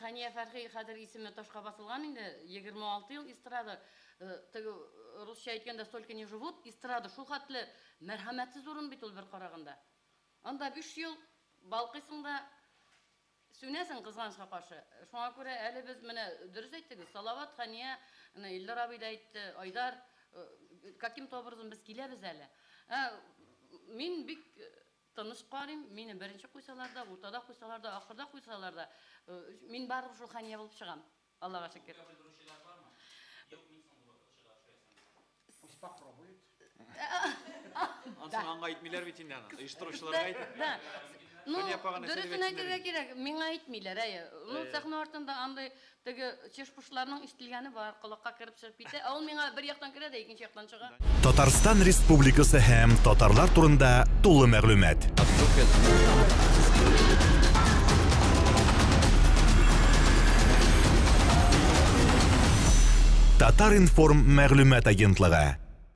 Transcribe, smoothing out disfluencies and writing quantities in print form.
Хәния Фәрхи хәзер исеме ташка басылган инде, 26 ел эстрада, теге русча әйткәндә, столько не живут, эстрада шул хәтле мәрхәмәтсез урын бит ул бер караганда. Анда 5 ел балкыйсың да, сүнәсең, кызганычка каршы. Шуңа күрә әле без менә дөрес әйттегез, Салават, Хәния, менә Илдар абый да әйтте, Айдар, каким-то образом без киләбез әле. Ә, мин бик тыныч карыйм, мине беренче куйсалар да, уртада куйсалар да, ахырда куйсалар да, мин барыбер шул Хәния булып чыгам. Аллага шөкер. Белдерүчеләр бармы? Юк, мин соңгы чыга төшәсең. Пусть попробует. Ансын аңа әйтмиләр бит инде аны. Оештыручыларга әйтә. Да. Ну, Хәния апага нәрсә дип дөресен әйтсеннәр әйтергә инде? кирәк, миңа әйтмиләр, әйе. Ну, Әйе. сәхнә артында андый теге чеш-пушларның ишетелгәне бар, колакка кереп чыгып китә. Ә ул миңа бер яктан керә дә икенче яктан чыга. Татарстан Республикасы һәм татарлар турында тулы мәгълүмат. Татар-информ мәгълүмат агентлыгы.